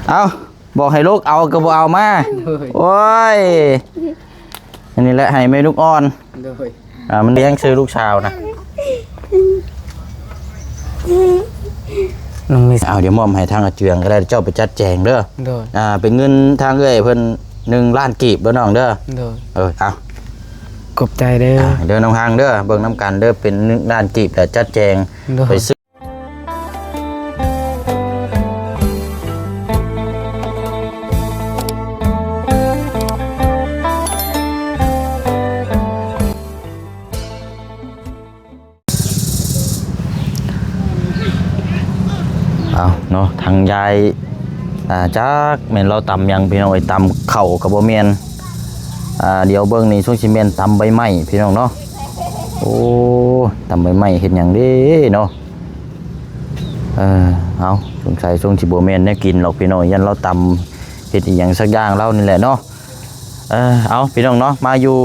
ເອົ້າ ບອກໃຫ້ລູກເອົາກໍບໍ່ເອົາມາ. ໂດຍ ໂອ້ຍ ອັນນີ້ແຫຼະໃຫ້ແມ່ລູກອ່ອນ. ໂດຍ ອ່າ ມັນລ້ຽງຊື່ລູກສາວນະ ນ້ອງມິສ. ເອົາ ດຽວມອບໃຫ້ທາງອາເຈືອງກໍໄດ້ ເຈົ້າໄປຈັດແຈງເດີ. ໂດຍ ອ່າ ເປັນເງິນທາງເອື້ອຍເພິ່ນໜຶ່ງລ້ານກີບເດີນ້ອງເດີ. ໂດຍ ເອີ ເອົາ ຂອບໃຈເດີ. ອ່າ ເດີນ້ອງຮັງເດີ ເບິ່ງນຳກັນເດີ ເປັນໜຶ່ງລ້ານກີບແລ້ວຈັດແຈງ. ໂດຍ ໄປຊື້. ເອົາເນາະ ທາງຍາຍ ອ່າ ຈັກແມ່ນລາວຕຳຫຍັງພີ່ນ້ອງເອີຍ ຕຳເຂົ້າກໍບໍ່ແມ່ນ. ອ່າ ດຽວເບິ່ງນີ້ຊົງຊິແມ່ນຕຳໃບໄມ້ພີ່ນ້ອງເນາະ. ໂອ້ ຕຳໃບໄມ້ເຮັດຫຍັງເດ້ເນາະ. ເອີ ເອົາ ສົງໄສຊົງຊິບໍ່ແມ່ນແນວກິນດອກພີ່ນ້ອງ ຢ້ານລາວຕຳເຮັດອີ່ຫຍັງສັກຢ່າງລາວນີ້ແຫຼະເນາະ. ເອີ ເອົາ ພີ່ນ້ອງເນາະ ມາຢູ່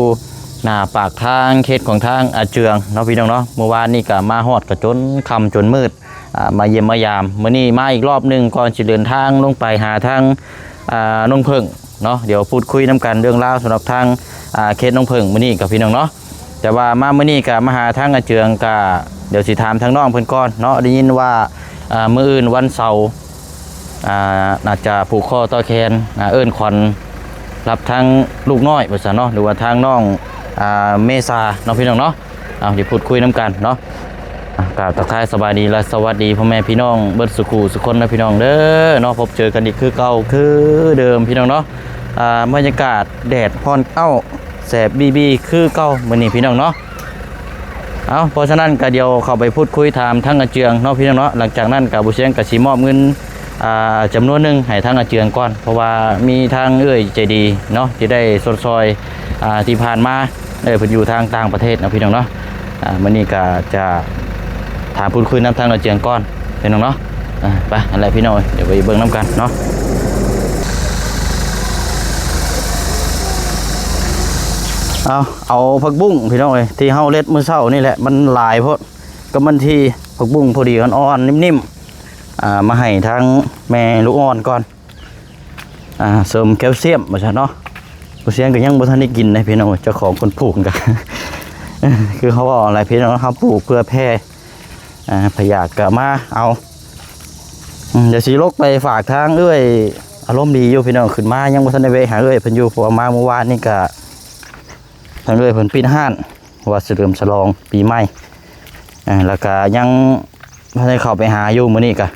ໜ້າປາກທາງເຂດຂອງທາງອາເຈືອງເນາະ ພີ່ນ້ອງເນາະ. ມື້ວານນີ້ກໍມາຮອດກໍຈົນຄ່ຳຈົນມືດ ອ່າ ມາຢ້ຽມມາຢາມ. ມື້ນີ້ມາອີກລອບໜຶ່ງ ກ່ອນຊິເດີນທາງລົງໄປຫາທາງ ອ່າ ໜອງເຜິ້ງເນາະ. ດຽວພູດຄຸຍນຳກັນເລື່ອງລາວສຳລັບທາງ ອ່າ ເຂດໜອງເຜິ້ງມື້ນີ້ກັບພີ່ນ້ອງເນາະ. ແຕ່ວ່າມາມື້ນີ້ກະມາຫາທາງອາເຈືອງ ກະດຽວຊິຖາມທາງນ້ອງເພິ່ນກ່ອນເນາະ. ໄດ້ຍິນວ່າ ອ່າ ມື້ອື່ນວັນເສົາ ອ່າ ໜ້າຈະຜູກຄໍຕໍ່ແຂນ ອ່າ ເອີ້ນຂວັນຮັບທາງລູກນ້ອຍວ່າຊັ້ນເນາະ ຫຼືວ່າທາງນ້ອງ ອ່າ ເມສາເນາະ ພີ່ນ້ອງເນາະ. ເອົາ ດຽວພູດຄຸຍນຳກັນເນາະ. ອ່າ ກາບທັກທາຍສະບາຍດີ ແລະ ສະຫວັດດີພໍ່ແມ່ພີ່ນ້ອງເບິດສູ່ຄູ່ສູ່ຄົນນະ ພີ່ນ້ອງເດີເນາະ. ພົບເຈີກັນອີກຄືເກົ່າຄືເດີມ ພີ່ນ້ອງເນາະ. ອ່າ ບັນຍາກາດແດດຮ້ອນເອົ້າ ແສບບີບີຄືເກົ່າມື້ນີ້ ພີ່ນ້ອງເນາະ. ເອົາ ເພາະສະນັ້ນກໍດຽວເຂົ້າໄປພູດຄຸຍຖາມທາງອາເຈືອງເນາະ ພີ່ນ້ອງເນາະ. ຫຼັງຈາກນັ້ນກໍບໍ່ຊຽງກໍຊິມອບເງິນ ອ່າ ຈຳນວນໜຶ່ງໃຫ້ທາງອາເຈືອງກ່ອນ ເພາະວ່າມີທາງເອື້ອຍໃຈດີເນາະ ທີ່ໄດ້ຊົດຊ່ອຍ ອ່າ ທີ່ຜ່ານມາ ເອີ ເພິ່ນຢູ່ທາງຕ່າງປະເທດເນາະ ພີ່ນ້ອງເນາະ. ອ່າ ມື້ນີ້ກໍຈະຖາມພູດຄຸຍນຳທາງອາເຈືອງກ່ອນ ພີ່ນ້ອງເນາະ. ອ່າ ໄປ ຫັ້ນແຫຼະ ພີ່ນ້ອງເອີຍ ດຽວໄປເບິ່ງນຳກັນເນາະ. ເອົາ ເອົາຜັກບຸ້ງ ພີ່ນ້ອງເອີຍ ທີ່ເຮົາເລັດມື້ເຊົ້ານີ້ແຫຼະ ມັນຫຼາຍໂພດ ກໍມັນທີ່ຜັກບຸ້ງພໍດີອ່ອນໆ ນິ້ມໆ ອ່າ ມາໃຫ້ທາງແມ່ລູກອ່ອນກ່ອນ ອ່າ ເສີມແຄວຊຽມວ່າຊັ້ນເນາະ. ບໍ່ຊຽງກໍຍັງບໍ່ທັນໄດ້ກິນເດ້ ພີ່ນ້ອງເອີຍ ເຈົ້າຂອງເພິ່ນປູກກໍ ຄືເຮົາເວົ້າຫັ້ນແຫຼະ ພີ່ນ້ອງ ເຮົາປູກເພື່ອແຜ່ ອ່າ ໃຜຢາກກໍມາເອົາ. ອືມ ດຽວຊິລົງໄປຝາກທາງເອື້ອຍອາລົມດີຢູ່ ພີ່ນ້ອງ ຂຶ້ນມາຍັງບໍ່ທັນໄດ້ແວະຫາເອື້ອຍເພິ່ນຢູ່ ເພາະວ່າມາມື້ວານນີ້ກໍທາງເອື້ອຍເພິ່ນປິດຮ້ານ ເພາະວ່າສະເຫຼີມສະຫຼອງປີໃໝ່ ອ່າ ແລ້ວກໍຍັງບໍ່ໄດ້ເຂົ້າໄປຫາຢູ່ມື້ນີ້ກະ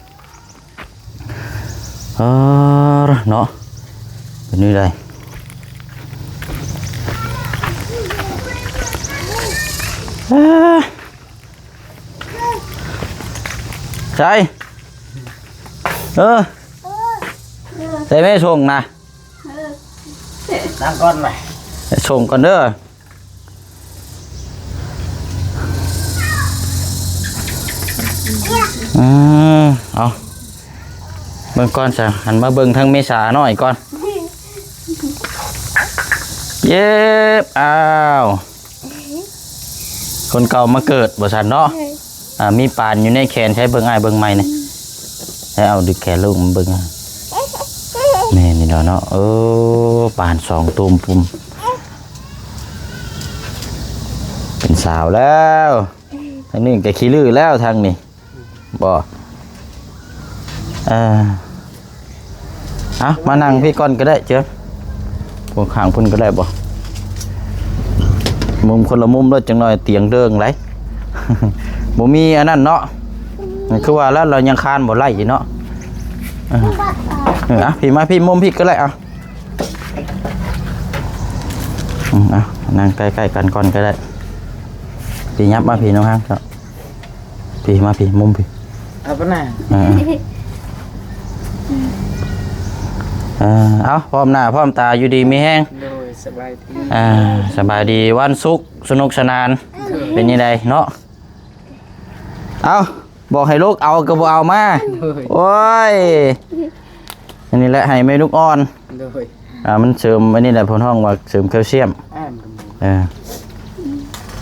ເອີ ເນາະ ເປັນນີ້ໄດ ເອີ ໃສ ເອີ ໃສແມ່ສົ່ງນະ ນັ່ງກ່ອນໄປ ສົ່ງກ່ອນເດີ. ອືມ ເອົາ ເບິ່ງກ່ອນຊະ ຫັນມາເບິ່ງທາງເມສານ້ອຍກ່ອນ. ເຢັບ ອ້າວ ຄົນເກົ່າມາເກີດວ່າຊັ້ນເນາະ. ອ່າ ມີປານຢູ່ໃນແຂນ ໃຊ້ເບິ່ງອ້າຍເບິ່ງໃໝ່ນີ້ ໃຫ້ເອົາດຶງແຂນລູກມາເບິ່ງ. ແມ່ນນີ້ເນາະ ເອີ ປານສອງຕຸ່ມພຸ້ນ ເປັນສາວແລ້ວ ທາງນີ້ກໍຂີ້ລື້ແລ້ວ ທາງນີ້ບໍ່ ເອີ ເອົາ ມານັ່ງພີ້ກ່ອນກໍໄດ້ ເຈີ ພວກຂ້າງພຸ້ນກໍໄດ້ບໍ່ ມຸມຄົນລະມຸມໂລດ ຈັກໜ້ອຍຕຽງເດີງໄດ ບໍ່ມີອັນນັ້ນເນາະ ຄືວ່າແລ້ວ ລາວຍັງຄານບໍ່ໄລ່ຢູ່ເນາະ ເອີ ເອີ ເອົາ ພີ້ມາ ພີ້ ມຸມພີ້ກໍໄດ້ ເອົາ ອືມ ເອົາ ນັ່ງໃກ້ໆກັນກ່ອນກໍໄດ້ ພີ້ ຫຍັບມາພີ້ ນ້ອງຮັກ ເຈົ້າ ພີ້ມາພີ້ ມຸມພີ້ ເອົາປະນາ ເອີ ເອີ ເອົາ ພ້ອມໜ້າພ້ອມຕາ ຢູ່ດີມີແຮງ ໂດຍ ສະບາຍດີ ອ່າ ສະບາຍດີ ວັນສຸກສະໜຸກສະໜານ ໂດຍ ເປັນຈັ່ງໃດເນາະ ເອົ້າ ບອກໃຫ້ລູກເອົາກໍບໍ່ເອົາມາ ໂດຍ ໂອ້ຍ ອັນນີ້ແຫຼະໃຫ້ແມ່ລູກອ່ອນ ໂດຍ ອ່າ ມັນເສີມ ອັນນີ້ແຫຼະເພິ່ນຮ້ອງວ່າເສີມແຄວຊຽມ ອ່າ ເອີ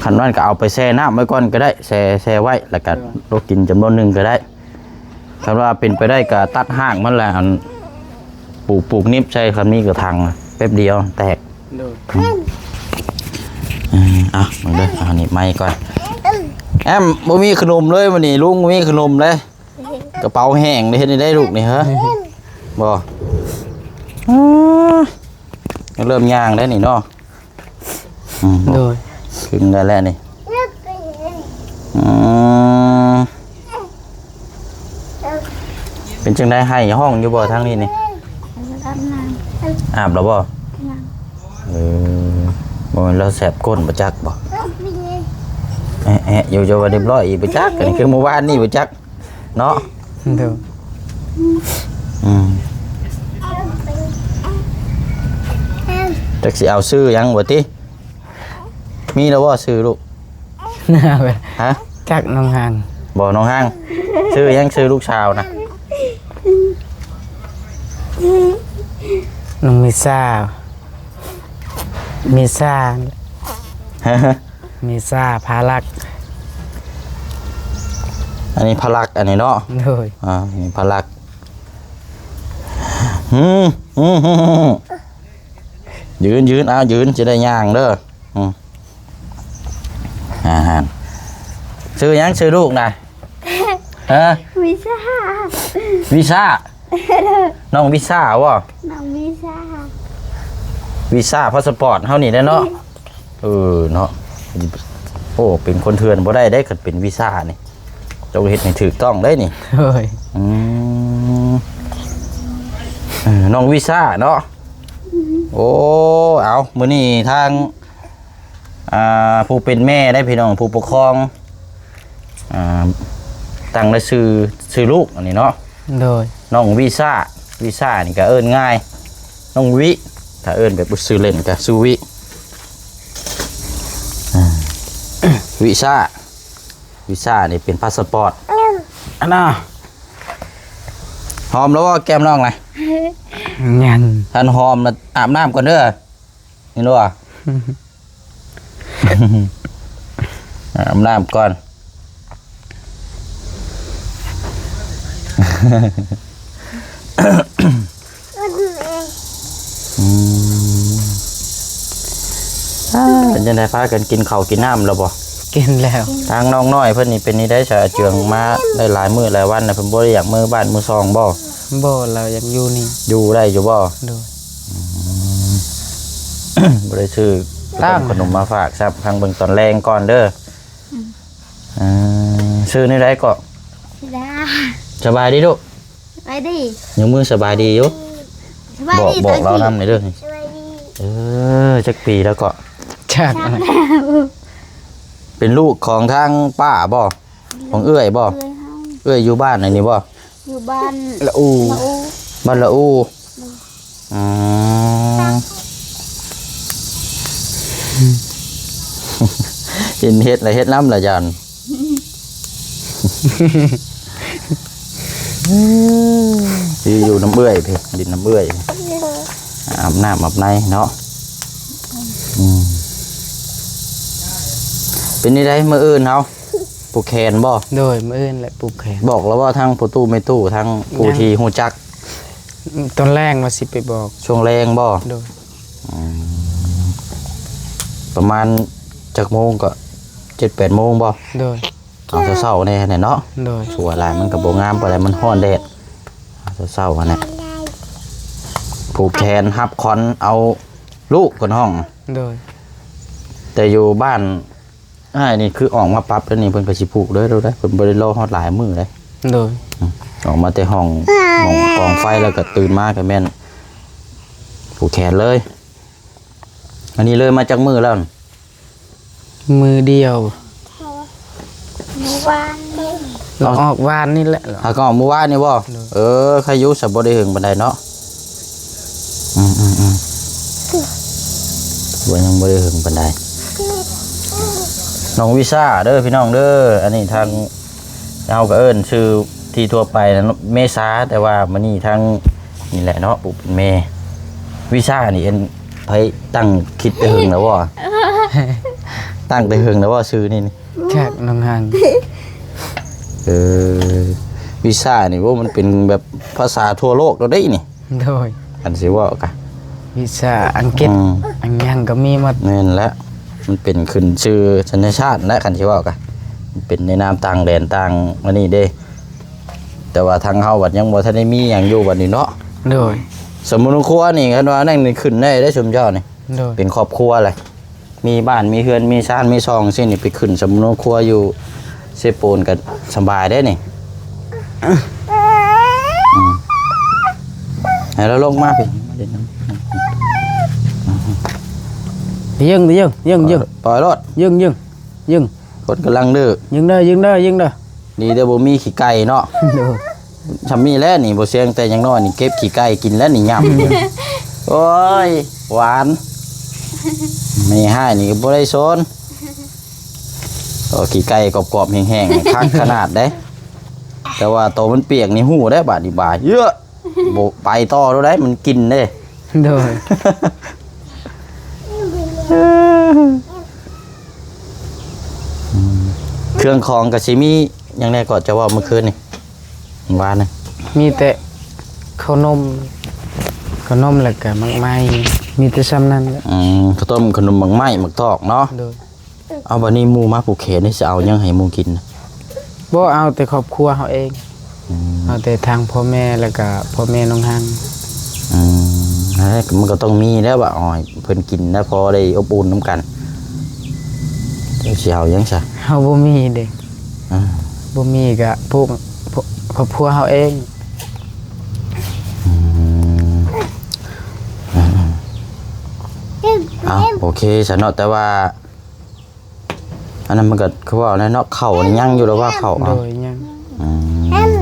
ຄັນນັ້ນກໍເອົາໄປແຊ່ນ້ຳໄວ້ກ່ອນກໍໄດ້ ແຊ່ ແຊ່ໄວ້ ແລ້ວກໍ ເອີ ລູກກິນຈຳນວນໜຶ່ງກໍໄດ້ ຄັນວ່າເປັນໄປໄດ້ກໍຕັດຮາກມັນແຫຼະ ອັນ ປູກ ປູກນິບໃສ່ຄັນມີກະຖາງ ແປັບດຽວແຕກ. ໂດຍ. ອືມ ເອົາ ເບິ່ງເດີ ເອົານີ້ໄມ້ກ່ອນ. ແອ້ມ ບໍ່ມີຂະໜົມເລີຍມື້ນີ້ ລຸງບໍ່ມີຂະໜົມເລີຍ. ກະເປົາແຫ້ງເດ້ ເຮັດແນວໃດລູກນີ້ ຮະ? ບໍ່ ອາ ຍັງເລີ່ມຍ່າງໄດ້ນີ້ເນາະ. ອືມ ໂດຍ ຄຶງໄດ້ແລ້ວນີ້. ອືມ ເປັນຈັ່ງໃດ ໄຫ້ຮ້ອງຢູ່ບໍ່ທາງນີ້ນີ້? ອາບນ້ຳ ອາບແລ້ວບໍ່? ຍັງ. ເອີ ບໍ່ແມ່ນລາວແສບກົ້ນບໍ່ຈັກບໍ່? ແອະໆ ຢູ່ ເຈົ້າວ່າຮຽບຮ້ອຍອີກບໍ່ຈັກ ອັນນີ້ຄືມື້ວານນີ້ບໍ່ຈັກ. ເນາະ. ໂດຍ. ອືມ ຈັກຊິເອົາຊື່ຫຍັງບໍ່ຕິ? ມີແລ້ວບໍ່ຊື່ລູກ? ຮະ? ຈັກ ນ້ອງຮັງ. ບໍ່ ນ້ອງຮັງ. ຊື່ຫຍັງ ຊື່ລູກສາວນະ? ນ້ອງເມຊາ ເມຊາ. ເມສາ ພາລັກ. ອັນນີ້ພາລັກ ອັນນີ້ເນາະ. ໂດຍ. ອ່າ ນີ້ພາລັກ. ອືມ ອືມ ອືມ ອືມ ຢືນ ຢືນ ເອົາ ຢືນ ຈະໄດ້ຍ່າງເດີ. ອືມ ອາຫານ. ຊື່ຫຍັງ ຊື່ລູກນະ? ຮະ? ວິຊາ ວິຊາ. ນ້ອງວິຊາບໍ່? ນ້ອງວິຊາ ວິຊາພາສປອດເຮົານີ້ແຫຼະເນາະ. ເອີເນາະ ໂອ້ ເປັນຄົນເຖື່ອນບໍ່ໄດ້ເດ້ ຄັນເປັນວິຊານີ້ ຕ້ອງເຮັດໃຫ້ຖືກຕ້ອງເດ້ນີ້. ໂດຍ. ອືມ ເອີ ນ້ອງວິຊາເນາະ. ໂອ້ ເອົາ ມື້ນີ້ທາງ ອ່າ ຜູ້ເປັນແມ່ໄດ້ພີ່ນ້ອງ ຜູ້ປົກຄອງ ອ່າ ຕັ້ງໃນຊື່ ຊື່ລູກອັນນີ້ເນາະ. ໂດຍ. ນ້ອງວິຊາ ວິຊານີ້ກະເອີ້ນງ່າຍ ນ້ອງວິ ຖ້າເອີ້ນແບບຊື່ເລ່ນກະຊື່ວິ. ອ່າ ວິຊາ ວິຊານີ້ເປັນພາສປອດ. ອັນນ່າ ຫອມແລ້ວບໍ່ແກ້ມນ້ອງນະ? ຍັງ. ຄັນຫອມລະອາບນ້ຳກ່ອນເດີ. ເຫັນບໍ່? ອາບນ້ຳກ່ອນ. ອືມ ເປັນຈັ່ງໃດ ພາກັນກິນເຂົ້າກິນນ້ຳແລ້ວບໍ່? ກິນແລ້ວ. ທາງນ້ອງນ້ອຍເພິ່ນນີ້ເປັນຈັ່ງໃດຊະ ອາເຈືອງມາໄດ້ຫຼາຍມື້ຫຼາຍວັນແລ້ວ ເພິ່ນບໍ່ໄດ້ຢາກເມືອບ້ານເມືອຊ່ອງບໍ່? ບໍ່ ລາວຢາກຢູ່ນີ້. ຢູ່ໄດ້ຢູ່ບໍ່? ໂດຍ. ອືມ ບໍ່ໄດ້ຊື້ ຕັ້ງ ຂະໜົມມາຝາກຊ້ຳ ຟັງເບິ່ງຕອນແລງກ່ອນເດີ. ອືມ ເອີ ຊື່ແນວໃດເກາະ? ດາ. ສະບາຍດີລູກ. ສະບາຍດີ. ຍົກມືສະບາຍດີຢູ່. ສະບາຍດີ ບອກ ບອກລາວນຳແດ່ເດີ. ສະບາຍດີ. ເອີ ຈັກປີແລ້ວເກາະ? ຈັກ. ເປັນລູກຂອງທາງປ້າບໍ່? ຂອງເອື້ອຍບໍ່? ເອື້ອຍເຮົາ. ເອື້ອຍຢູ່ບ້ານອັນນີ້ບໍ່? ຢູ່ບ້ານລະອູ. ລະອູ. ບ້ານລະອູ. ໂດຍ. ອືມ ເຫັນເຮັດລະເຮັດນຳລະຢ້ານ. ຊິຢູ່ນຳເອື້ອຍພີ້ ຫຼິ້ນນຳເອື້ອຍ ອາບນ້ຳອາບໃນເນາະ. ອືມ ເປັນຈັ່ງໃດມື້ອື່ນເຮົາ ຜູກແຂນບໍ່? ໂດຍ ມື້ອື່ນແຫຼະຜູກແຂນ. ບອກແລ້ວບໍ່ ທາງພໍ່ຕູ້ແມ່ຕູ້ ທາງຜູ້ທີ່ຮູ້ຈັກ? ຕອນແລງວ່າຊິໄປບອກ. ຊ່ວງແລງບໍ່? ໂດຍ. ອືມ ປະມານຈັກໂມງເກາະ? ເຈັດແປດໂມງບໍ່? ໂດຍ. ເອົາເຊົ້າໆແດ່ຫັ້ນແຫຼະເນາະ. ໂດຍ. ສວຍຫຼາຍມັນກະບໍ່ງາມປານໃດ ມັນຮ້ອນແດດ. ເອົາເຊົ້າໆຫັ້ນແຫຼະ ຜູກແຂນຮັບຂວັນເອົາລູກກ່ອນຫ້ອງ. ໂດຍ. ແຕ່ຢູ່ບ້ານ ອ້າຍນີ້ຄືອອກມາປັບແລ້ວນີ້ ເພິ່ນກະຊິຜູກເລີຍ ເພິ່ນບໍ່ໄດ້ລໍຮອດຫຼາຍມື້ເດ້. ໂດຍ. ອືມ ອອກມາແຕ່ຫ້ອງ ຫ້ອງກອງໄຟ ແລ້ວກະຕື່ນມາກະແມ່ນຜູກແຂນເລີຍ. ອັນນີ້ເລີຍມາຈັກມື້ແລ້ວ? ມື້ດຽວ. ມື້ວານນີ້. ເອົາ ອອກວານນີ້ແຫຼະ. ຫາກະອອກມື້ວານນີ້ບໍ່? ໂດຍ. ເອີ ໃຄຢູ່ ສະບໍ່ໄດ້ເຫິງປານໃດເນາະ. ອືມໆໆ ບໍ່ ຍັງບໍ່ໄດ້ເຫິງປານໃດ. ນ້ອງວິຊາເດີພີ່ນ້ອງເດີ ອັນນີ້ທາງເຮົາກະເອີ້ນຊື່ທີ່ທົ່ວໄປນະ ເມສາ ແຕ່ວ່າມື້ນີ້ທາງນີ້ແຫຼະເນາະ ຜູ້ເປັນແມ່ ວິຊານີ້ ເປັນໃຜຕັ້ງຄິດແຕ່ເຫິງແລ້ວບໍ່? ຕັ້ງແຕ່ເຫິງແລ້ວບໍ່ຊື່ນີ້? ຈັກ ນ້ອງຮັງ. ເອີ ວິຊານີ້ ໂອ້ ມັນເປັນແບບພາສາທົ່ວໂລກແລ້ວເດ້ນີ້. ໂດຍ. ຄັນຊິເວົ້າກະ ວິຊາອັງກິດ ອືມ ອັນຫຍັງກໍມີໝົດ. ແມ່ນແຫຼະ ມັນເປັນຂຶ້ນຊື່ສັນຍາຊາດແຫຼະ ຄັນຊິເວົ້າກະ ມັນເປັນໃນນາມຕ່າງແດນຕ່າງອັນນີ້ເດ້. ແຕ່ວ່າທາງເຮົາບັດຍັງບໍ່ທັນໄດ້ມີຫຍັງຢູ່ບັດນີ້ເນາະ. ໂດຍ ສົມມຸດຄົວນີ້ ຄັນວ່ານັ້ນນີ້ຂຶ້ນໄດ້ເດ້ ຊຸມເຈົ້ານີ້. ໂດຍ ເປັນຄອບຄົວແຫຼະ ມີບ້ານມີເຮືອນມີຊານມີຊ່ອງຊີ້ນີ້ ໄປຂຶ້ນສົມມຸດຄົວຢູ່ເຊໂປນກໍສະບາຍເດ້ນີ້. ອືມ ໃຫ້ລາວລົງມາພີ້ ມາຫຼິ້ນນຳ. ຍິງ ຍິງ ຍິງ ຍິງ ປ່ອຍໂລດ ຍິງ ຍິງ ຍິງ ຄົນກຳລັງດື້ ຍິງເດີ ຍິງເດີ ຍິງເດີ. ດີແຕ່ບໍ່ມີຂີ້ໄກ່ເນາະ. ໂດຍ ຊ່ຳນີ້ແຫຼະນີ້ ບໍ່ຊຽງແຕ່ຍັງນ້ອຍນີ້ ເກັບຂີ້ໄກ່ກິນແລ້ວນີ້ ຫຍ້ຳ. ໂອ້ຍ ຫວານ ແມ່ຮ້າຍນີ້ກໍບໍ່ໄດ້ສົນ. ໂອ້ ຂີ້ໄກ່ກອບໆ ແຫ້ງໆ ຄັກຂະໜາດເດ້. ແຕ່ວ່າໂຕມັນປຽກນີ້ຮູ້ໄດ້ບາດນີ້ ບາດເຍອະ ບໍ່ໄປຕໍ່ແລ້ວໄດ້ ມັນກິນເດ້. ໂດຍ ເຄື່ອງຂອງກໍຊິມີຫຍັງແດ່ເກາະ ເຈົ້າເວົ້າມື້ຄືນນີ້ ວານນີ້? ມີແຕ່ເຂົ້າໜົມ ເຂົ້າໜົມ ແລ້ວກໍໝາກໄມ້ ມີແຕ່ຊ່ຳນັ້ນແຫຼະ. ອືມ ເຂົ້າຕົ້ມ ເຂົ້າໜົມ ໝາກໄມ້ ໝາກຕອກເນາະ. ໂດຍ ເອົາ ບັດນີ້ໝູ່ມາຜູກແຂນນີ້ ຊິເອົາຫຍັງໃຫ້ໝູ່ກິນ? ບໍ່ ເອົາແຕ່ຄອບຄົວເຮົາເອງ. ອືມ ເອົາແຕ່ທາງພໍ່ແມ່ ແລ້ວກໍພໍ່ແມ່ນ້ອງຮັງ. ອືມ ນັ້ນແຫຼະ ມັນກໍຕ້ອງມີແລ້ວວ່າ ເອົາໃຫ້ເພິ່ນກິນ ແລ້ວພໍໄດ້ອົບອຸ່ນນຳກັນ. ເຈົ້າຊິເອົາຫຍັງຊະ? ເຮົາບໍ່ມີເດ້. ອືມ ບໍ່ມີກໍພວກ ພວກຄອບຄົວເຮົາເອງ. ອືມ ເອົາ ໂອເຄຊະເນາະ ແຕ່ວ່າ ອັນນັ້ນມັນກໍຄືເວົ້າແຫຼະເນາະ ເຂົ້ານີ້ຍັງຢູ່ແລ້ວວ່າເຂົ້າ. ໂດຍ ຍັງ. ອືມ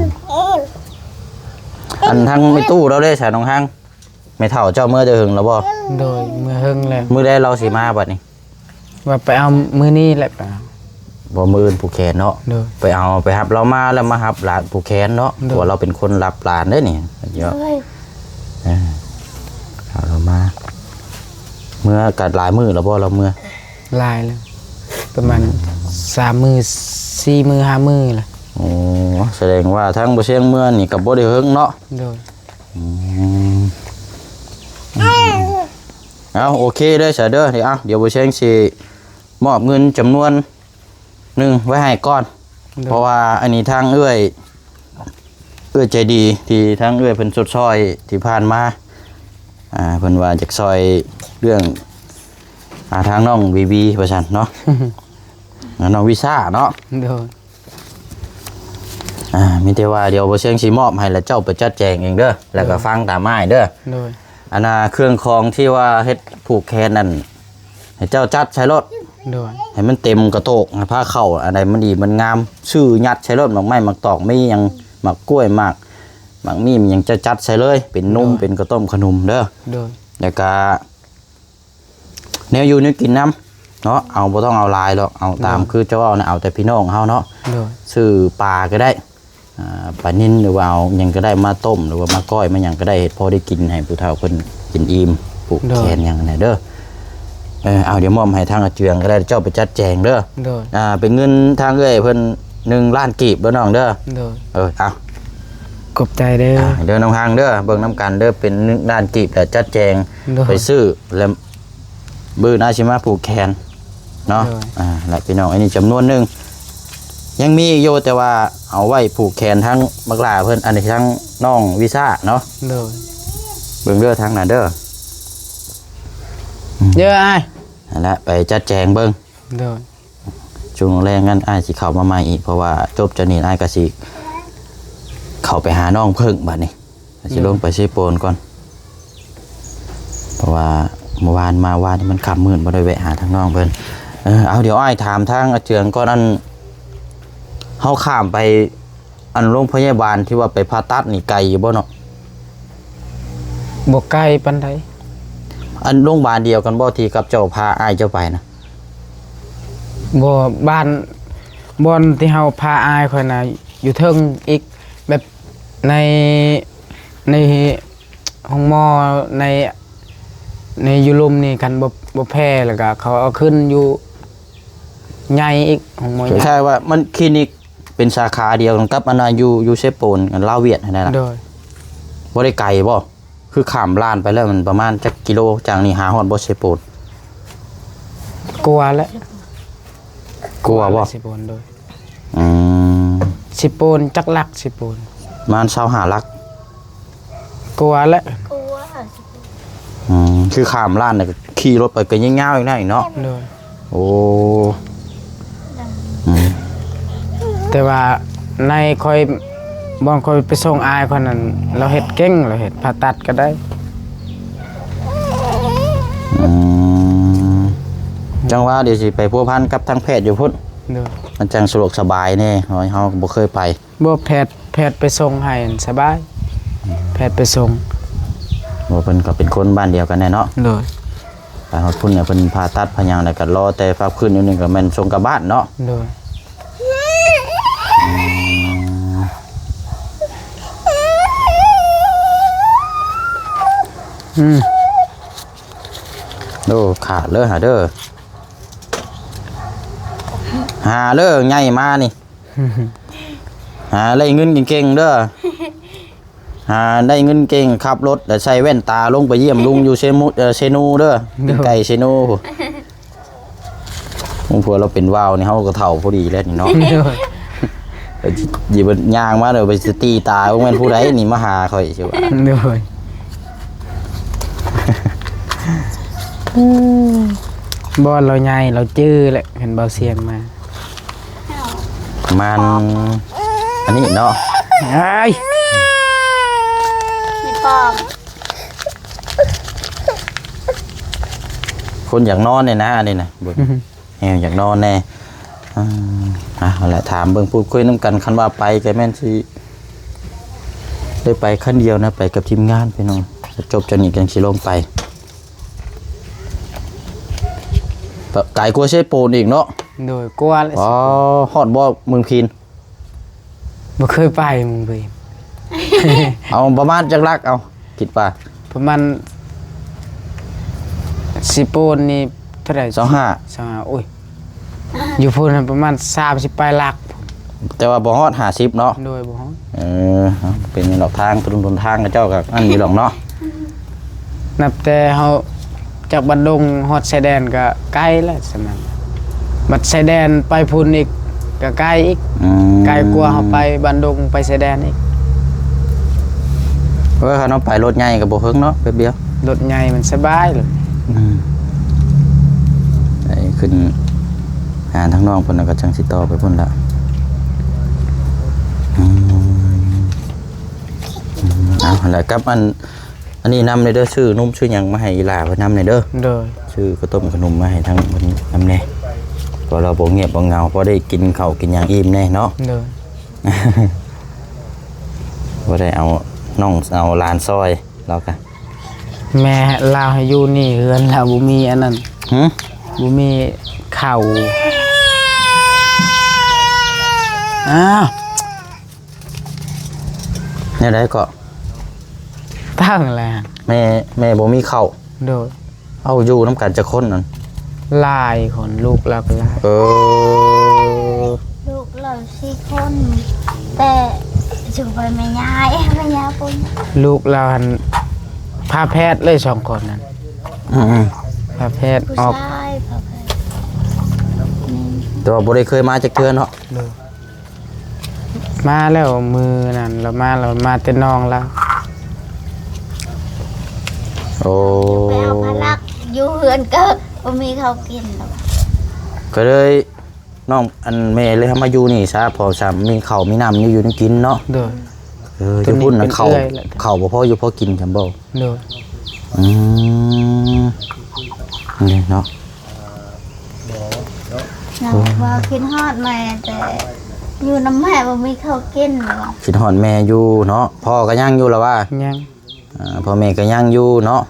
ອັນທາງແມ່ຕູ້ລາວເດ້ຊະ ນ້ອງຮັງ? ແມ່ເຖົ້າເຈົ້າເມືອແຕ່ເຫິງແລ້ວບໍ່? ໂດຍ ເມືອເຫິງແລ້ວ. ມື້ໃດລາວຊິມາບັດນີ້? ວ່າໄປເອົາມື້ນີ້ແຫຼະ ໄປເອົາ. ບໍ່ ມື້ອື່ນຜູກແຂນເນາະ. ໂດຍ ໄປເອົາ ໄປຮັບລາວມາ ແລ້ວມາຮັບຫຼານຜູກແຂນເນາະ. ໂດຍ ເພາະວ່າລາວເປັນຄົນຮັບຫຼານເດ້ນີ້. ເອີ ເອົາລາວມາ ເມືອກໍຫຼາຍມື້ແລ້ວບໍ່ລາວເມືອ? ຫຼາຍແລ້ວ ປະມານສາມມື້ ສີ່ມື້ ຫ້າມື້ແລ້ວ. ໂອ້ ສະແດງວ່າທາງບໍ່ຊຽງເມືອນີ້ກໍບໍ່ໄດ້ເຫິງເນາະ. ໂດຍ ອືມ ເອົາ ໂອເຄເດີຊະເດີ. ເອົາ ດຽວບໍ່ຊຽງຊິມອບເງິນຈຳນວນໜຶ່ງໄວ້ໃຫ້ກ່ອນ. ໂດຍ ເພາະວ່າອັນນີ້ທາງເອື້ອຍ ເອື້ອຍໃຈດີ ທີ່ທາງເອື້ອຍເພິ່ນຊົດຊ່ອຍທີ່ຜ່ານມາ ອ່າ ເພິ່ນວ່າຢາກຊ່ອຍເລື່ອງ ອ່າ ທາງນ້ອງບີບີວ່າຊັ້ນເນາະ. ອ່າ ນ້ອງວິຊາເນາະ. ໂດຍ ອ່າ ມີແຕ່ວ່າດຽວບໍ່ຊຽງຊິມອບໃຫ້ ແລ້ວເຈົ້າໄປຈັດແຈງເອງເດີ ແລ້ວກໍ ໂດຍ ຟັງຕາມອ້າຍເດີ. ໂດຍ ອັນນ່າ ເຄື່ອງຂອງທີ່ວ່າເຮັດຜູກແຂນນັ້ນ ໃຫ້ເຈົ້າຈັດໃສ່ໂລດ. ໂດຍ ໃຫ້ມັນເຕັມກະໂຕກ ໃຫ້ພາເຂົ້າອັນໃດມັນດີມັນງາມ ຊື້ຍັດໃສ່ໂລດ ໝາກໄມ້ໝາກຕອກ ມີຫຍັງ ໝາກກ້ວຍ ໝາກ ໝາກມີຫຍັງ ເຈົ້າຈັດໃສ່ເລີຍ ເປັນນົມ ໂດຍ ເປັນເຂົ້າຕົ້ມເຂົ້າໜົມເດີ. ໂດຍ ແລ້ວກະແນວຢູ່ແນວກິນນຳເນາະ ເອົາ ບໍ່ຕ້ອງເອົາຫຼາຍດອກ ເອົາຕາມ ໂດຍ ຄືເຈົ້າເວົ້ານະ ເອົາແຕ່ພີ່ນ້ອງເຮົາເນາະ. ໂດຍ ຊື້ປາກໍໄດ້ ອ່າ ປານິນ ຫຼືວ່າເອົາຫຍັງກໍໄດ້ມາຕົ້ມ ຫຼືວ່າມາກ້ອຍມາຫຍັງກໍໄດ້ ເຮັດພໍໄດ້ກິນໃຫ້ຜູ້ເຖົ້າເພິ່ນກິນອີ່ມ ຜູກ ໂດຍ ແຂນຫຍັງຫັ້ນນະເດີ. ເອີ ເອົາ ດຽວມອບໃຫ້ທາງອາເຈືອງກໍໄດ້ ເຈົ້າໄປຈັດແຈງເດີ. ໂດຍ ອ່າ ເປັນເງິນທາງເອື້ອຍເພິ່ນໜຶ່ງລ້ານກີບເດີນ້ອງເດີ. ໂດຍ ເອີ ເອົາ ຂອບໃຈເດີ ອ່າ ເດີນ້ອງຮັງເດີ ເບິ່ງນຳກັນເດີ ເປັນໜຶ່ງລ້ານກີບ ແລ້ວຈັດແຈງ ໂດຍ ໄປຊື້ ແລ້ວ ມື້ໜ້າຊິມາຜູກແຂນເນາະ. ໂດຍ ອ່າ ແລະ ພີ່ນ້ອງ ອັນນີ້ຈຳນວນໜຶ່ງ ຍັງມີອີກຢູ່ ແຕ່ວ່າເອົາໄວ້ຜູກແຂນທັງບັກຫຼ້າເພິ່ນ ອັນນີ້ທັງນ້ອງວິຊາເນາະ. ໂດຍ ເບິ່ງເດີທາງນັ້ນເດີ. ເດີອ້າຍ ນັ້ນແຫຼະ ໄປຈັດແຈງເບິ່ງ. ໂດຍ ຊ່ວງແລງນັ້ນອ້າຍຊິເຂົ້າມາໃໝ່ອີກ ເພາະວ່າຈົບຈາກນີ້ອ້າຍກໍຊິເຂົ້າໄປຫານ້ອງເພິ່ງບາດນີ້. ອາດຊິ ໂດຍ ລົງໄປເຊໂປນກ່ອນ ເພາະວ່າມື້ວານມາວານນີ້ມັນຄ່ຳມືດ ບໍ່ໄດ້ແວະຫາທາງນ້ອງເພິ່ນ. ເອີ ເອົາ ດຽວອ້າຍຖາມທາງອາເຈືອງກ່ອນ ອັນ ເຮົາຂ້າມໄປ ອັນ ໂລງພະຍາບານທີ່ວ່າໄປຜ່າຕັດນີ້ໄກຢູ່ບໍ່ເນາະ? ບໍ່ໄກປານໃດ. ອັນໂລງບານດຽວກັນບໍ່ ທີ່ກັບເຈົ້າພາອ້າຍເຈົ້າໄປນະ? ບໍ່ ບ້ານ ບ່ອນທີ່ເຮົາພາອ້າຍຂ້ອຍນະ ຢູ່ເທິງອີກ ແບບໃນ ໃນໂຮງໝໍໃນ ໃນຢູ່ລຸ່ມນີ້ ຄັນບໍ່ ບໍ່ແພ້ແລ້ວກະເຂົາເອົາຂຶ້ນຢູ່ໃຫຍ່ອີກ ໂຮງໝໍໃຫຍ່. ຄ້າຍໆວ່າມັນຄລີນິກເປັນສາຂາດຽວກັນກັບອັນນ່າ ຢູ່ ຢູ່ເຊໂປນ ອັນລາວຫວຽດຫັ້ນນະ. ໂດຍ ບໍ່ໄດ້ໄກບໍ່? ຄືຂ້າມລານໄປແລ້ວ ມັນປະມານຈັກກິໂລ ຈາກນີ້ຫາຮອດບໍ່ ເຊໂປນ? ກວ່າແຫຼະ ກວ່າບໍ່? ເຊໂປນ ໂດຍ ອືມ ເຊໂປນ ຈັກຫຼັກ ເຊໂປນ? ປະມານຊາວຫ້າຫຼັກ ກວ່າແຫຼະ ອືມ ຄືຂ້າມລານ ຂີ່ລົດໄປກໍຍາວໆອີກນະເນາະ. ໂດຍ ໂອ້ ອືມ ແຕ່ວ່າໃນຂ້ອຍ ບ່ອນຂ້ອຍໄປສົ່ງອ້າຍຂ້ອຍນັ້ນ ລາວເຮັດເກັ່ງ ລາວເຮັດຜ່າຕັດກໍໄດ້. ອືມ ຈັ່ງວ່າດຽວຊິໄປພົວພັນກັບທາງແພດຢູ່ພຸ້ນ. ໂດຍ ມັນຈັ່ງສະດວກສະບາຍແດ່ ເຮົາ ເຮົາກໍບໍ່ເຄີຍໄປ. ບໍ່ ແພດ ແພດໄປສົ່ງໃຫ້ສະບາຍ ແພດໄປສົ່ງ. ບໍ່ ເພິ່ນກໍເປັນຄົນບ້ານດຽວກັນແນ່ເນາະ. ໂດຍ ໄປຮອດພຸ້ນແລ້ວ ເພິ່ນຜ່າຕັດຜ່າຫຍັງແລ້ວ ກໍລໍແຕ່ພັກຟື້ນຢູ່ນີ້ ກໍແມ່ນສົ່ງກັບບ້ານເນາະ. ໂດຍ ອືມ ອືມ ໂອ້ ຂາດເລີຫາເດີ ຫາເລີໃຫຍ່ມານີ້. ຫາໄດ້ເງິນເກັ່ງໆເດີ ຫາໄດ້ເງິນເກັ່ງ ຂັບລົດ ແລ້ວໃສ່ແວ່ນຕາລົງໄປຢ້ຽມລຸງຢູ່ເຊມຸ ເອີ ເຊນູເດີ ໂດຍ ໄກເຊນູ. ໂອ້ ຜົວລາວເປັນວາວນີ້ ເຮົາກໍເຖົ້າພໍດີແລ້ວນີ້ເນາະ. ໂດຍ ໄປຢ້າງມາເດີ ໄປສະຕີຕາ ບໍ່ແມ່ນຜູ້ໃດນີ້ມາຫາຂ້ອຍຊິວ່າ. ໂດຍ ບໍ່ ລາວໃຫຍ່ ລາວຈື່ແຫຼະ ເຫັນເບົາສຽງມາ. ປະມານອັນນີ້ເນາະ. ເອີຍ ມີປອມ ຄົນຢາກນອນນີ້ນະ ອັນນີ້ນະ ເບິ່ງ ແຮວຢາກນອນແດ່. ອືມ ອ່າ ເອົາລະ ຖາມເບິ່ງ ພູດຄຸຍນຳກັນ ຄັນວ່າໄປກໍແມ່ນຊິໄດ້ໄປຄັນດຽວນະ ໄປກັບທີມງານພີ່ນ້ອງ. ຈົບຈາກນີ້ຈັ່ງຊິລົງໄປ. ໄກກວ່າເຊໂປນອີກເນາະ. ໂດຍ ກວ່າແຫຼະ. ອໍ ຮອດບໍ່ເມືອງພີນ? ບໍ່ເຄີຍໄປເມືອງພີນ. ເອົາປະມານຈັກຫຼັກ ເອົາ ຄິດວ່າ? ປະມານ ເຊໂປນນີ້ເທົ່າໃດ? ຊາວຫ້າ ຊາວຫ້າ ໂອ້ຍ ຢູ່ພຸ້ນປະມານສາມສິບປາຍຫຼັກ ແຕ່ວ່າບໍ່ຮອດຫ້າສິບເນາະ. ໂດຍ ບໍ່ຮອດ. ເອີ ເອົາ ເປັນຫຍັງດອກ ທາງ ຖະໜົນຫົນທາງເຂົາເຈົ້າກໍອັນນີ້ດອກເນາະ. ນັບແຕ່ເຮົາຈາກບ້ານດົງຮອດຊາຍແດນກໍໄກແລ້ວ ສະນັ້ນ ບັດຊາຍແດນໄປພຸ້ນອີກກໍໄກອີກ. ອືມ ໄກກວ່າເຮົາໄປບ້ານດົງ ໄປຊາຍແດນອີກ. ເອີ ຄັນເຮົາໄປລົດໃຫຍ່ກໍບໍ່ເຖິງເນາະ ແປັບດຽວ. ລົດໃຫຍ່ມັນສະບາຍເລີຍ. ອືມ ໄປຂຶ້ນຫາທາງນ້ອງເພິ່ນ ແລ້ວກໍຈັ່ງຊິຕໍ່ໄປພຸ້ນລະ. ອືມ ອືມ ເອົາ ແລ້ວກັບອັນ ອັນນີ້ນຳແດ່ເດີ ຊື້ນົມຊື້ຫຍັງມາໃຫ້ອີ່ຫຼ້າເພິ່ນນຳແດ່ເດີ. ໂດຍ ຊື້ເຂົ້າຕົ້ມຂະໜົມມາໃຫ້ທາງເພິ່ນນຳແດ່ ເພາະລາວບໍ່ງຽບບໍ່ເຫງົາ ພໍໄດ້ກິນເຂົ້າກິນຫຍັງອີ່ມແດ່ເນາະ. ໂດຍ ບໍ່ໄດ້ເອົານ້ອງເອົາຫຼານຊ່ອຍລາວກະ ແມ່ລາວໃຫ້ຢູ່ນີ້ ເຮືອນລາວບໍ່ມີອັນນັ້ນ. ຫື? ບໍ່ມີເຂົ້າ. ອ້າວ ແນວໃດເກາະ? ຕັ້ງແລ້ວ ແມ່ ແມ່ບໍ່ມີເຂົ້າ. ໂດຍ ເອົາ ຢູ່ນຳກັນຈັກຄົນນັ້ນ? ຫຼາຍຄົນ ລູກລາວກໍຫຼາຍ. ເອີ ລູກລາວສີ່ຄົນ ແຕ່ຢູ່ໄປແມ່ຍາຍ ແມ່ຍາຍປຸ້ນ. ລູກລາວຫັ້ນ ພາແພດເລີຍສອງຄົນນັ້ນ. ອືມໆ ພາແພດ ຜູ້ຊາຍ ອອກ ພາແພດ. ແຕ່ວ່າບໍ່ໄດ້ເຄີຍມາຈັກເທື່ອເນາະ. ໂດຍ ມາແລ້ວມື້ນັ້ນລາວມາ ລາວມາແຕ່ນ້ອງລາວ. ໂອ້ ໄປເອົາພາລັກ ຢູ່ເຮືອນກໍບໍ່ມີເຂົ້າກິນແລ້ວ ກໍເລີຍ ນ້ອງ ອັນ ແມ່ເລີຍເອົາມາຢູ່ນີ້ຊະ ເພາະຊະມີເຂົ້າມີນ້ຳ ມີຢູ່ນຳກິນເນາະ. ໂດຍ ເອີ ຢູ່ພຸ້ນນະ ເຂົ້າ ເຂົ້າບໍ່ພໍຢູ່ພໍກິນຊັ້ນບໍ່? ໂດຍ ອືມ ນີ້ເນາະ. ເຮົາວ່າຄິດຮອດແມ່ ແຕ່ຢູ່ນຳແມ່ບໍ່ມີເຂົ້າກິນ. ຄິດຮອດແມ່ຢູ່ເນາະ. ພໍ່ກໍຍັງຢູ່ລະວ່າ? ຍັງ. ອ່າ ພໍ່ແມ່ກໍຍັງຢູ່ເນາະ.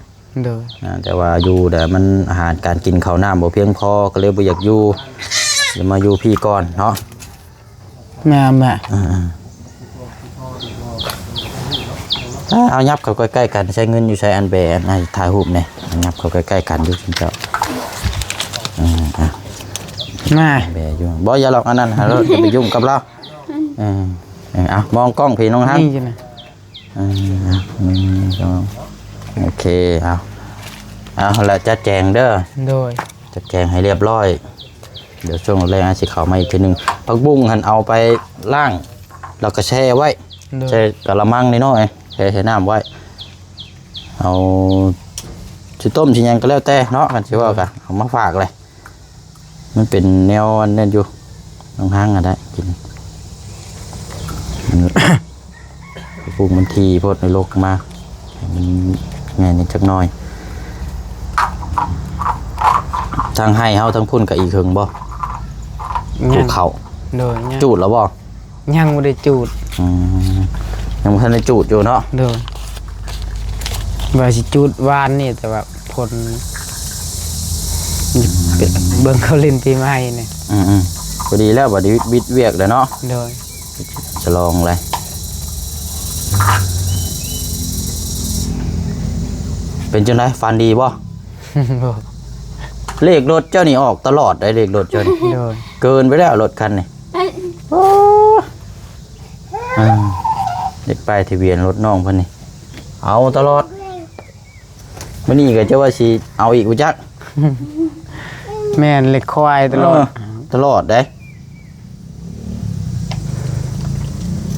ໂດຍ ອ່າ ແຕ່ວ່າຢູ່ແຕ່ມັນອາຫານການກິນເຂົ້ານ້ຳບໍ່ພຽງພໍ ກໍເລີຍບໍ່ຢາກຢູ່ ເລີຍມາຢູ່ພີ້ກ່ອນເນາະ. ແມ່ນແມ່. ເອີໆ ເອົາ ຫຍັບເຂົ້າໃກ້ໆກັນ ໃຊ້ເງິນຢູ່ໃສ ອັນແບ ອັນ ໃຫ້ຖ່າຍຮູບແດ່ ຫຍັບເຂົ້າໃກ້ໆກັນຢູ່ ເຈົ້າ. ເອີໆ ມາ ແບຢູ່ ບໍ່ ຢ່າຫຼອກ ອັນນັ້ນ ຫາ ຢ່າໄປຫຍຸ້ງກັບລາວ. ເອີໆ ເອົາ ມອງກ້ອງພີ້ ນ້ອງຮັກ ນີ້ຢູ່ນະ. ເອີໆ ເອົາ ໜຶ່ງ ສອງ ເຄ ເອົາ ເອົາ ແລ້ວຈັດແຈງເດີ ໂດຍ ຈັດແຈງໃຫ້ລຽບລ້ອຍ. ດຽວຊ່ວງແລງອາດຊິເຂົ້າມາອີກເທື່ອໜຶ່ງ. ຜັກບຸ້ງຫັ້ນເອົາໄປລ້າງ ແລ້ວກໍແຊ່ໄວ້ ໂດຍ ໃສ່ກະລະມັງນ້ອຍໆ ແຊ່ໃສ່ນ້ຳໄວ້. ເອົາ ຊິຕົ້ມຊິຫຍັງກໍແລ້ວແຕ່ເນາະ ຄັນຊິເວົ້າກໍເອົາມາຝາກເລີຍ. ມັນເປັນແນວອັນນັ້ນຢູ່ ນ້ອງຮັງກໍໄດ້ກິນ. ປູກມັນຖີ່ໂພດ ໃນລົກມາ ໃຫ້ມັນໃຫຍ່ນີ້ຈັກໜ່ອຍ. ທາງໄຮ່ເຮົາທາງພຸ້ນກໍອີກເຫິງບໍ່? ປູກເຂົ້າ ໂດຍ ຍັງ ຈູດແລ້ວບໍ່? ຍັງບໍ່ໄດ້ຈູດ. ອືມ ຍັງບໍ່ທັນໄດ້ຈູດຢູ່ເນາະ. ໂດຍ ວ່າຊິຈູດວານນີ້ ແຕ່ວ່າ ຄົນ ອືມ ເບິ່ງເຂົາຫຼິ້ນປີໃໝ່ນີ້. ອືມໆ ພໍດີແລ້ວ ບັດນີ້ວິດວຽກແລ້ວເນາະ. ໂດຍ ສະຫຼອງເລີຍ. ເປັນຈັ່ງໃດ ຝັນດີບໍ່? ບໍ່. ເລກລົດເຈົ້ານີ້ອອກຕະຫຼອດໄດ໋ ເລກລົດເຈົ້ານີ້. ໂດຍ ເກີນໄປແລ້ວລົດຄັນນີ້. ໂອ້ ອ່າ ເລກປ້າຍທະບຽນລົດນ້ອງເພິ່ນນີ້ ເອົາຕະຫຼອດ. ມື້ນີ້ກໍຈະວ່າຊິເອົາອີກບໍ່ຈັກ. ແມ່ນ ເລກຄວາຍຕະຫຼອດ. ເອີ ຕະຫຼອດເດ້.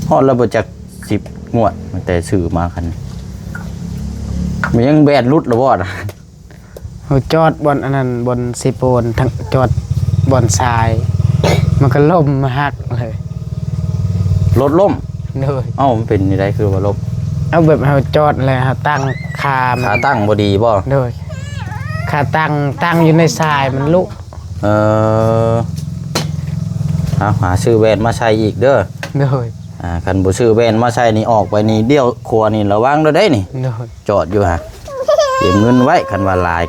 ຮອດແລ້ວບໍ່ຈັກສິບງວດ ຕັ້ງແຕ່ຊື້ມາຄັນ. ມັນຍັງແບດຫຼຸດລະບໍ່ນະ? ເຮົາຈອດບ່ອນອັນນັ້ນ ບ່ອນເຊໂປນ ທາງຈອດບ່ອນຊາຍ ມັນກໍລົ້ມຫັກເລີຍ. ລົດລົ້ມ? ໂດຍ. ເອົ້າ ມັນເປັນຈັ່ງໃດຄືວ່າລົ້ມ? ເອົາ ແບບເຮົາຈອດແລ້ວເຮົາຕັ້ງຄາ ຂາຕັ້ງບໍ່ດີບໍ່? ໂດຍ. ຂາຕັ້ງ ຕັ້ງຢູ່ໃນຊາຍມັນລຸ. ເອີ ເອົາ ຫາຊື້ແວ່ນມາໃສ່ອີກເດີ. ໂດຍ. ອ່າ ຄັນບໍ່ຊື້ແວ່ນມາໃສ່ນີ້ ອອກໄປນີ້ ລ້ຽວຂວານີ້ ລະວັງໂລດເດ້ນີ້. ໂດຍ. ຈອດຢູ່ຫະ ເກັບເງິນໄວ້ ຄັນວ່າຫຼາຍ.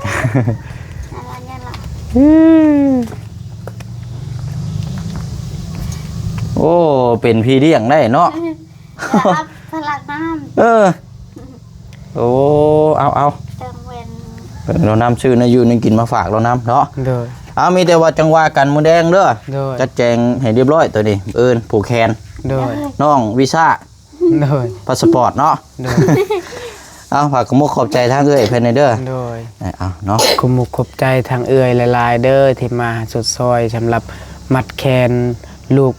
ໂອ້ ເປັນພີ່ລ້ຽງໄດ້ເນາະ. ພະລັກນ້ຳ. ເອີ ໂອ້ ເອົາ ເອົາ ເຕີມແວ່ນ ເອີ ລາວນຳຊື້ແນວຢູ່ແນວກິນມາຝາກລາວນຳເນາະ. ໂດຍ. ເອົາ ມີແຕ່ວ່າຈັ່ງວ່າກັນມື້ແລງເດີ. ໂດຍ. ຈັດແຈງໃຫ້ລຽບລ້ອຍໂຕນີ້ ເອີ້ນຜູກແຂນ. ໂດຍ. ນ້ອງວີຊາ ໂດຍ ພາສປອດເນາະ. ໂດຍ. ເອົາ ຝາກຂອບມຸກຂອບໃຈທາງເອື້ອຍເພິ່ນແດ່ເດີ. ໂດຍ. ເອີ ເອົາເນາະ ຂອບມຸກຂອບໃຈທາງເອື້ອຍຫຼາຍໆເດີ ທີ່ມາຊົດຊ່ອຍສຳລັບມັດແຂນລູກ.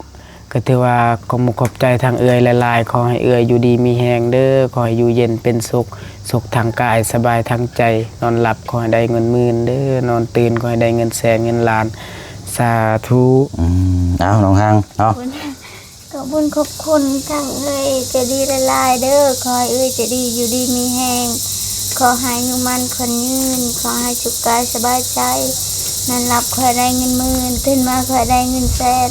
ກໍຖືວ່າຂອບມຸກຂອບໃຈທາງເອື້ອຍຫຼາຍໆ. ຂໍໃຫ້ເອື້ອຍຢູ່ດີມີແຮງເດີ ຂໍໃຫ້ຢູ່ເຢັນເປັນສຸກ ສຸກທາງກາຍ ສະບາຍທາງໃຈ. ນອນຫຼັບຂໍໃຫ້ໄດ້ເງິນໝື່ນເດີ ນອນຕື່ນຂໍໃຫ້ໄດ້ເງິນແສນເງິນລ້ານ. ສາທຸ. ອືມ ເອົາ ນ້ອງຮັງເນາະ. ຂອບຄຸນ ຂອບຄຸນທາງເອື້ອຍໃຈດີຫຼາຍໆເດີ ຂໍໃຫ້ເອື້ອຍໃຈດີຢູ່ດີມີແຮງ ຂໍໃຫ້ອາຍຸໝັ້ນຂວັນຍືນ ຂໍໃຫ້ສຸກກາຍສະບາຍໃຈ ນອນຫຼັບຂໍໃຫ້ໄດ້ເງິນໝື່ນ ຕື່ນມາຂໍໃຫ້ໄດ້ເງິນແສນ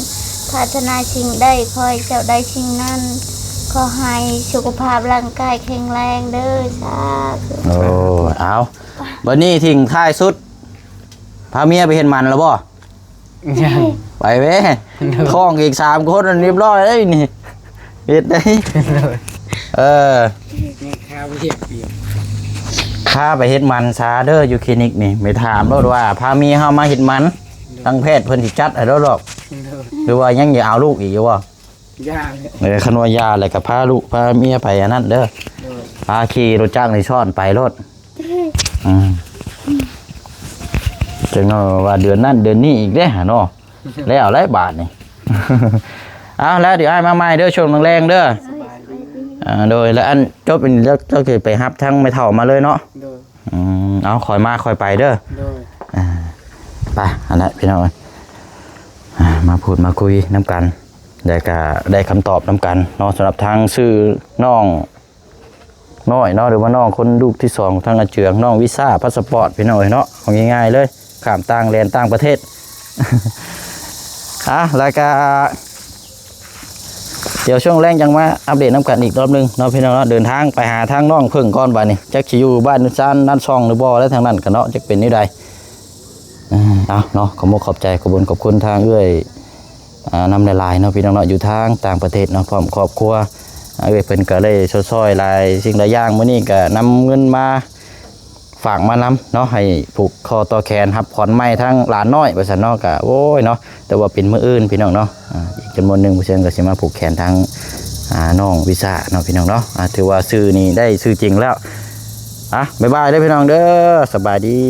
ປາດຖະໜາສິ່ງໃດຂໍໃຫ້ເຈົ້າໄດ້ສິ່ງນັ້ນ ຂໍໃຫ້ສຸຂະພາບຮ່າງກາຍແຂງແຮງເດີ ສາທຸ. ໂອ້ ເອົາ ບັດນີ້ສິ່ງທ້າຍສຸດ ພາເມຍໄປເຮັດໝັນແລ້ວບໍ່? ຍັງ ໄປເວີຍ ໂດຍ ທ້ອງອີກສາມຄົນ ລຽບລ້ອຍເດ້ນີ້ ເຮັດໄດ້. ໂດຍ. ເອີ ຍັງຄາວຽກຢູ່ ພາໄປເຮັດໝັນຊາເດີ ຢູ່ຄລີນິກນີ້ ໄປຖາມໂລດວ່າພາເມຍເຮົາມາເຮັດໝັນ ໂດຍ ທາງແພດເພິ່ນຊິຈັດໃຫ້ໂລດດອກ. ໂດຍ. ຫຼືວ່າຍັງຢາກເອົາລູກອີກຢູ່ບໍ່? ຢ່າເລີຍ. ເອີ ຄັນວ່າຢ່າແລ້ວກໍພາລູກພາເມຍໄປອັນນັ້ນເດີ. ໂດຍ. ພາຂີ່ລົດຈັກນີ້ຊ້ອນໄປໂລດ. ອືມ ຈັ່ງວ່າເດືອນນັ້ນເດືອນນີ້ອີກເດ້ຫະເນາະ. ແລ້ວແຫຼະບາດນີ້. ເອົາ ແລ້ວດຽວອ້າຍມາໃໝ່ເດີ ຊ່ວງແລງໆເດີ. ສະບາຍດີ. ອ່າ ໂດຍ ແລ້ວອັນຈົບອັນນີ້ແລ້ວ ເຈົ້າຊິໄປຮັບທາງແມ່ເຖົ້າມາເລີຍເນາະ. ໂດຍ. ອືມ ເອົາ ຄ່ອຍມາຄ່ອຍໄປເດີ. ໂດຍ. ອ່າ ໄປ ອັນນັ້ນພີ່ນ້ອງເອີຍ ອ່າ ມາພູດມາຄຸຍນຳກັນ ແລ້ວກະໄດ້ຄຳຕອບນຳກັນເນາະ ສຳລັບທາງຊື່ນ້ອງ ນ້ອຍເນາະ ຫຼືວ່ານ້ອງຄົນລູກທີສອງຂອງທາງອາເຈືອງ ນ້ອງວິຊາ ພາສປອດ ພີ່ນ້ອງເອີຍເນາະ. ເອົາງ່າຍໆເລີຍ ຂ້າມຕ່າງແດນຕ່າງປະເທດ. ອ່ະ ແລ້ວກະ ດຽວຊ່ວງແລງຈັ່ງມາອັບເດດນຳກັນອີກຮອບໜຶ່ງເນາະ ພີ່ນ້ອງເນາະ. ເດີນທາງໄປຫາທາງນ້ອງເພິ່ງກ່ອນບາດນີ້ ຈັກຊິຢູ່ບ້ານຊານນັ້ນຊ່ອງຫຼືບໍ່ ແລະທາງນັ້ນກະເນາະ ຈັກເປັນແນວໃດ. ເອີ ເອົາເນາະ ຂອບມຸກຂອບໃຈ ຂອບບຸນຂອບຄຸນທາງເອື້ອຍ ອ່າ ນຳຫຼາຍໆເນາະ ພີ່ນ້ອງເນາະ ຢູ່ທາງຕ່າງປະເທດເນາະ ພ້ອມຄອບຄົວ. ອ່າ ເອື້ອຍເພິ່ນກໍໄດ້ຊ່ອຍໆຫຼາຍສິ່ງຫຼາຍຢ່າງ ມື້ນີ້ກໍນຳເງິນມາຝາກມານຳເນາະ ໃຫ້ຜູກຂໍ້ຕໍ່ແຂນ ຮັບຂວັນໃໝ່ທາງຫຼານນ້ອຍວ່າຊັ້ນເນາະ. ກໍ ໂອ້ຍເນາະ ແຕ່ວ່າເປັນມື້ອື່ນ ພີ່ນ້ອງເນາະ. ອ່າ ອີກຈຳນວນໜຶ່ງ ບໍ່ເຊື່ອກໍຊິມາຜູກແຂນທາງ ອ່າ ນ້ອງວິຊາເນາະ ພີ່ນ້ອງເນາະ. ອ່າ ຖືວ່າຊື່ນີ້ໄດ້ຊື່ຈິງແລ້ວ. ອ່ະ ບາຍບາຍເດີພີ່ນ້ອງເດີ ສະບາຍດີ.